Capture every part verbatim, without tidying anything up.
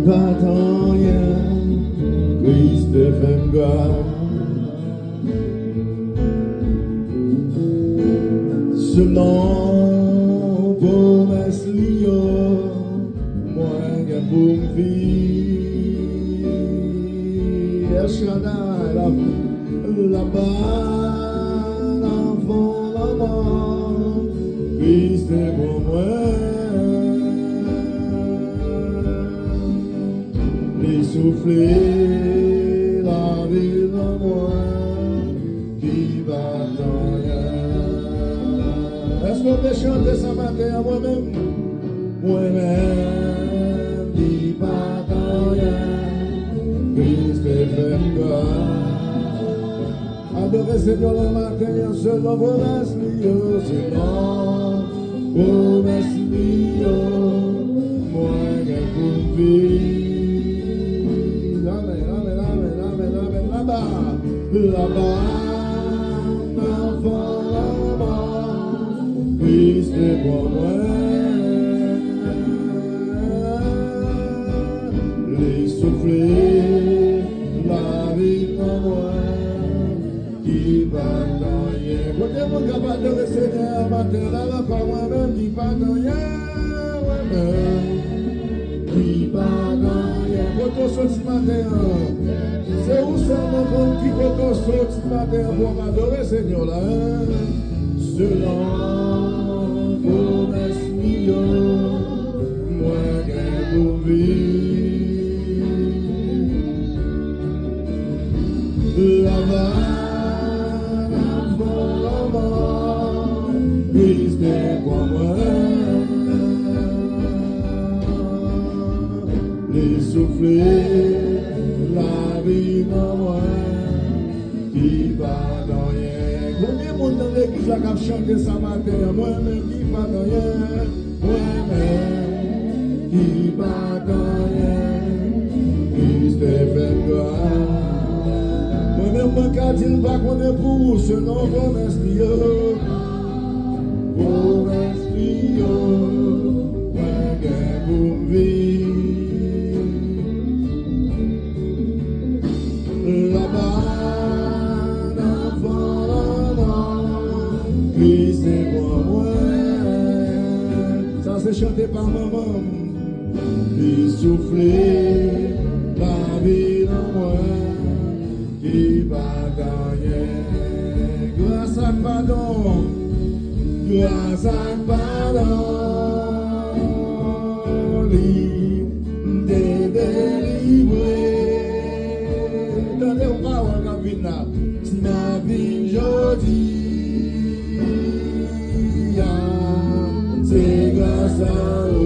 Pa t anyen, Kris te fè m gras. Selon pwomès li yo, mwen gen pou m viv. El Shaddai, la, laba nan fon lanmò, Kris te pran mwen. Li soufle lavi nan mwen ki pa t anyen. Èske w te chante sa maten an, mwen menm? Mwen menm ki pa t anyen, Kris te fè m gras. Adore Senyè la maten an, selon pwomès li yo, selon pwomès li yo, mwen gen pou m viv. Amèn, amèn, amèn, amèn, amèn. Laba, laba, nan fon lanmò, Kris te pran mwen. Li soufle lavi nan mwen ki pa t anyen. Kote moun k ap adore Senyè a maten an, leve kò, mwen menm ki pa t anyen, mwen menm ki pa t anyen. Kote w soti maten an? Se ou sèlman konn ki kote w soti maten an pou w ap adore Senyè w la. Selon pwomès li yo, mwen gen pou viv. Laba nan fon lanmò, Kris te pran mwen. Li soufle lavi nan mwen ki pa t anyen. Konbyen moun nan legliz la k ap chante sa maten an? Mwen menm ki pa t anyen. Mwen menm ki pa t anyen, Kris te fè m gras. Mwen menm, mwen ka di l, m pa konnen pou ou, selon pwomès li yo. Pwomès li yo, mwen gen pou m viv. Laba nan fon lanmò, Kris te pran mwen. Sa se chante pa manman m. Li soufle lavi nan mwen ki pa t anyen. Gras ak padon, gras ak padon li, m te delivre. Tande yon pawòl k ap vin la. Si m ap viv jodi a, se gras a ou.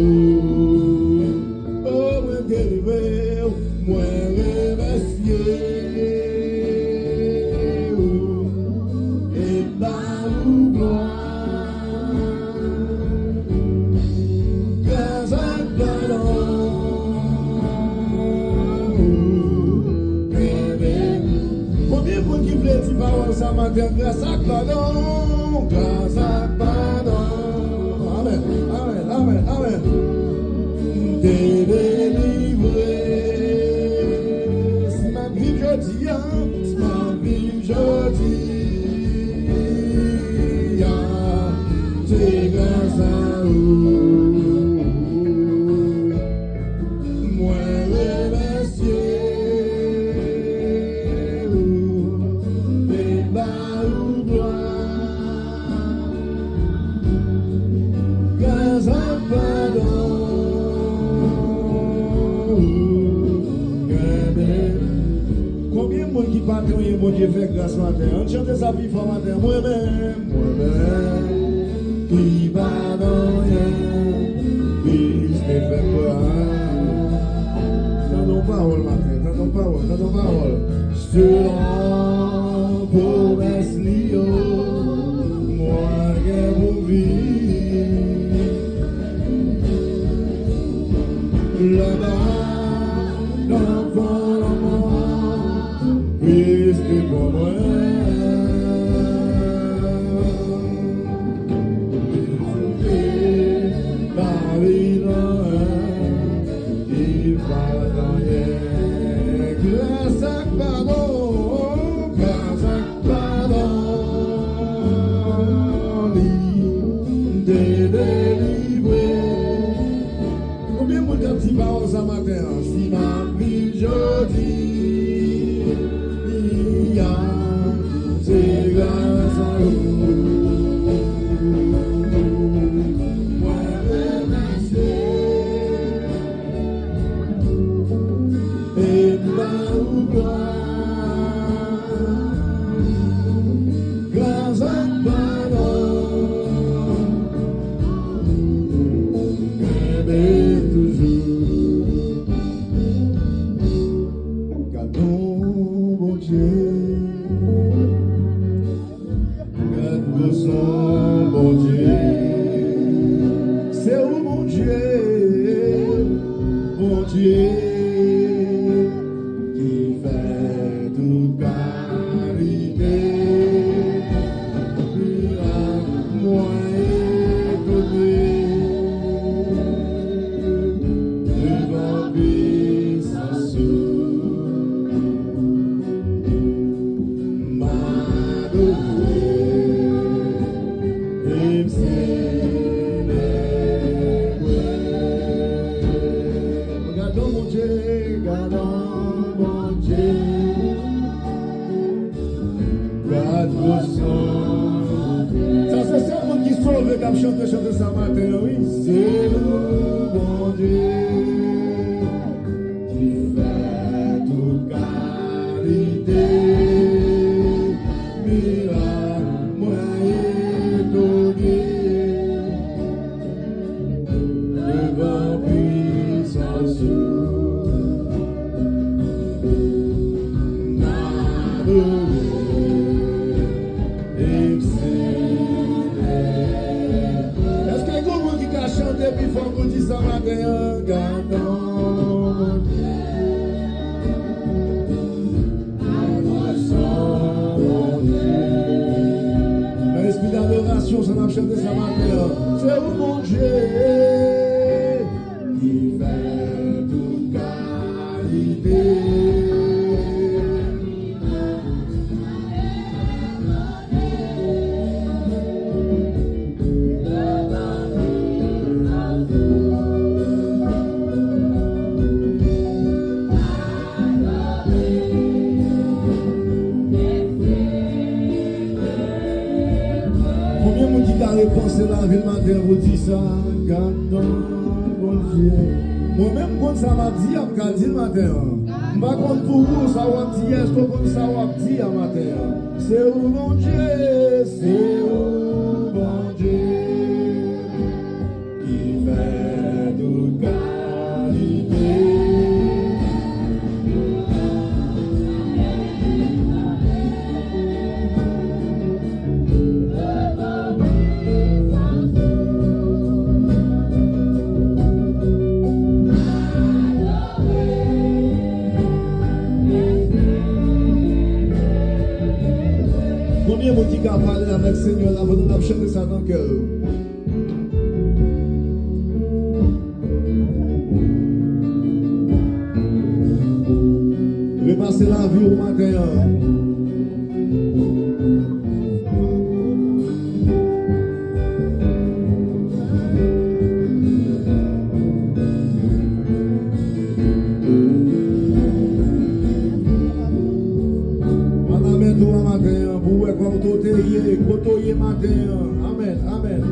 O, mwen delivre, mwen remèsye ou e ba ou glwa. Gras ak padon ou kenbe m. Konbyen moun ki vle di pawòl sa maten? Gras ak padon, gras ak padon. Amèn, amèn, amèn, amèn. M te delivre. Si m ap viv jodi a, si m ap viv jodi a, se gras a ou. Mwen remèsye ou e ba ou glwa. Gras ak padon ou kenbe m. Konbyen moun ki pa t anyen, Bondye fè gras maten? Ann chante sa pi fò maten. Mwen menm, mwen menm ki pa t anyen, Kris te fè m gras. Tande yon pawòl maten, tande yon pawòl, tande yon pawòl. Selon pwomès li yo, mwen gen pou viv. Laba nan fon lanmò, Kris te pran mwen. Li soufle lavi nan mwen ki pa t Gen moun k ap di pawòl sa maten an, si m ap viv jodi a, se gras a ou. Mwen remersiye e m ba ou glwa. Gras ak padon, kenbe toujou. Gad yon Bondye. Gad gwoson Bondye. Se ou Bondye, Bondye ki fè tout kalite mirak. Mwen etone devan pisans ou. M adore e m selebre. Gad yon Bondye, gad yon Bondye. Gad gwoson. Sa se sèl moun ki sove k ap chante chante sa maten an, wi. Se ou Bondye. Ki fè tout kalite mirak, mwen etone devan pisans ou. M adore. Èske gen moun ki ka chante pi fò pou di sa maten an? Gad yon Bondye. Nan espri dadorasyon, sa n ap chante sa maten an. Se ou Bondye ki fè tout kalite. Konbyen moun ki ka repanse lavi l maten an pou di sa? Gad yon Bondye. Mwen menm, m konn sa m ap di a, m ka di l maten an. M pa konn pou ou, sa w ap di a, èske w konn sa w ap di a maten an? Se ou Bondye, se ou Bondye ki fè tout kalite. Konbyen moun ki ka pale avèk Senyè la pandan n ap chante sa nan kè yo? Repase lavi w maten an. Pale avèk ou a maten an pou w wè kòman w te ye, kote w ye maten an. Amèn, amèn.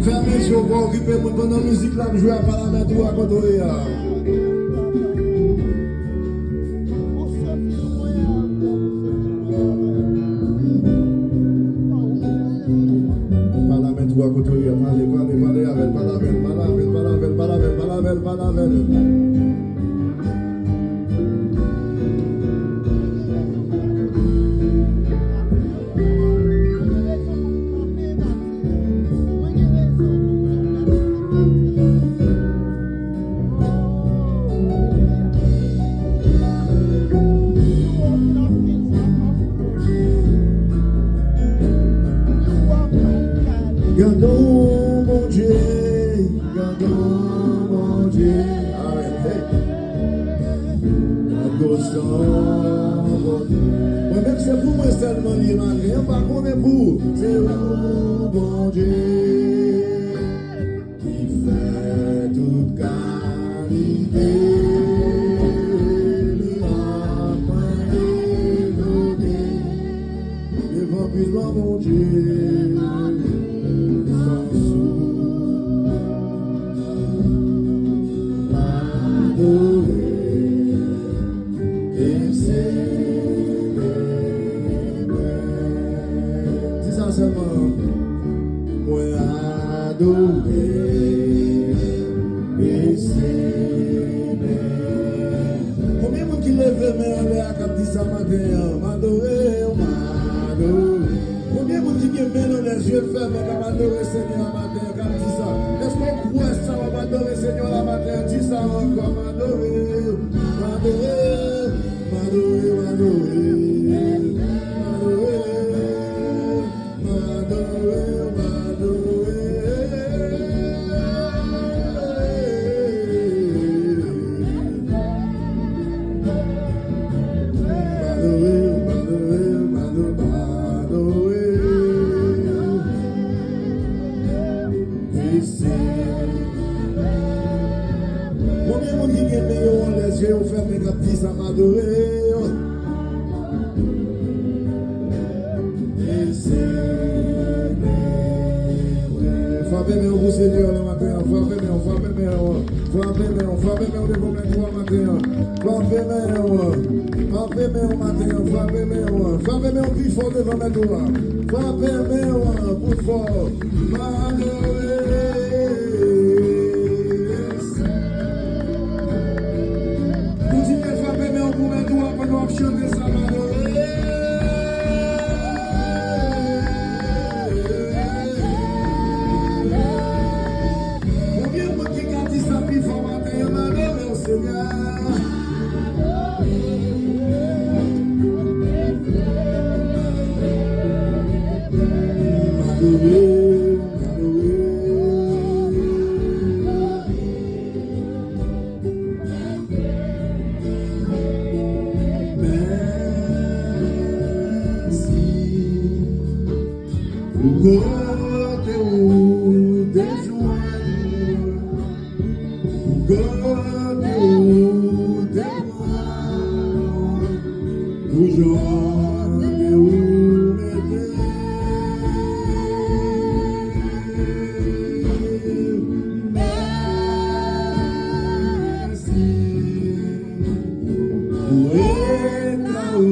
Fèmen je w, pa okipe moun pandan mizik la ap jwe a, pale avèk ou a kote w ye a. Pale avèk ou a kote w ye a, pale, pale, pale avè l, pale avè l, pale avè l, pale avè l, pale avè l, pale avè l, pale avè l. Gad yon Bondye. Gad yon Bondye. Amen. Hey. Gad yon Bondye. Mwen menm se pou mwen sèlman li ye maten an, m pa konnen pou ou. Se ou, Bondye, ki fè tout kalite. Li ap mwen devlope devan pis mwen, Bondye. Sans ou, m adore. Di sa sèlman. Mwen adore e selebre. Konbyen moun ki leve men anlè a k ap di sa maten an? M adore w, m adore. Konbyen moun ki gen men nan lè, zye fèmen, k ap adore Senyè a maten an, k ap di sa? Èske w kwè sa w ap adore Senyè a maten an? Di sa ankò, m adore, m adore, m adore, m adore, m adore, m adore, m adore. Konbyen moun ki gen men yo anlè, zye yo fèmen, k ap di sa, m adore yo? Frape men w pou Senyè a maten an. Frape men w, frape men w. Frape men w, frape men w devan mèt ou a maten an. Frape men w. Frape men w maten an, frape men w. Frape men w pi fò devan mèt ou a. Frape men w pi fò. M adore. Kontinye frape men w pou mèt ou a pandan w ap chante sa, m adore. Konbyen moun ki ka di sa pi fò maten an? M adore w, Senyè. M adore w, m adore w. Mèsi pou kote ou te jwenn mwen, pou kote ou te pran mwen, pou jan ke ou mete. Mèsi. Pou eta ou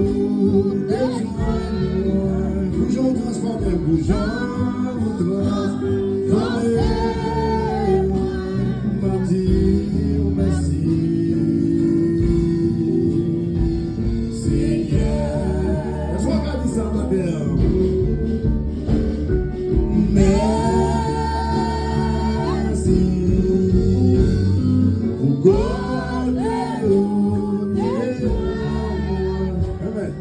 te jwenn mwen, pou jan ou transfòme, pou jan ou transfòme mwen, m ap di w mèsi, Senyè. Èske w ka di sa maten an? Mèsi pou kote ou te pran mwen. Amen.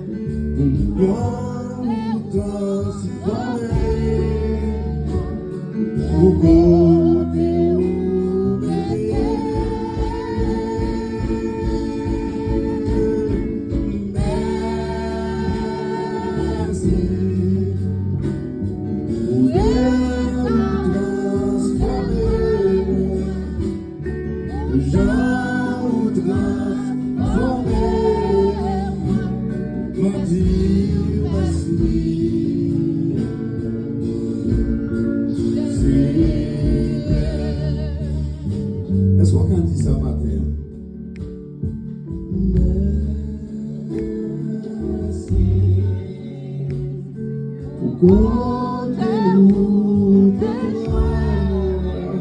Pou jan ou transfòme, pou kote ou mete. Mèsi. Ou byen ou transfòme mwen, pou jan ou transfòme mwen, m ap di w mèsi, Senyè. Èske w ka di sa maten an? Mèsi. Pou kote ou te pran mwen,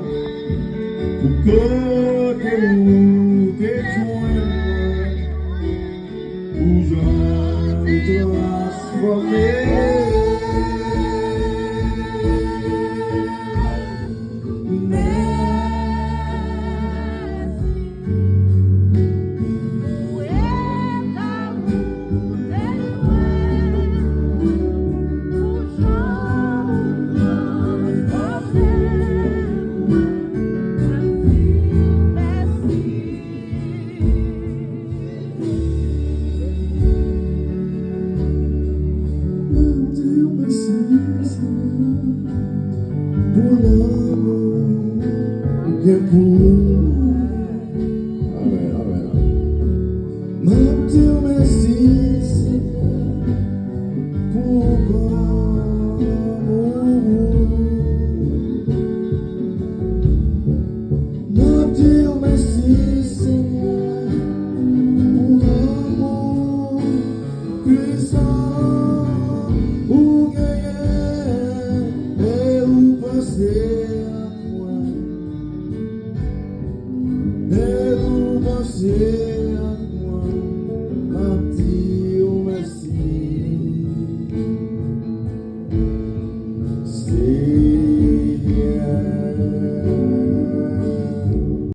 pou kote ou te jwenn mwen, pou jan ou transfòme. Mèsi. M di w mèsi, Senyè, pou lanmou ou gen pou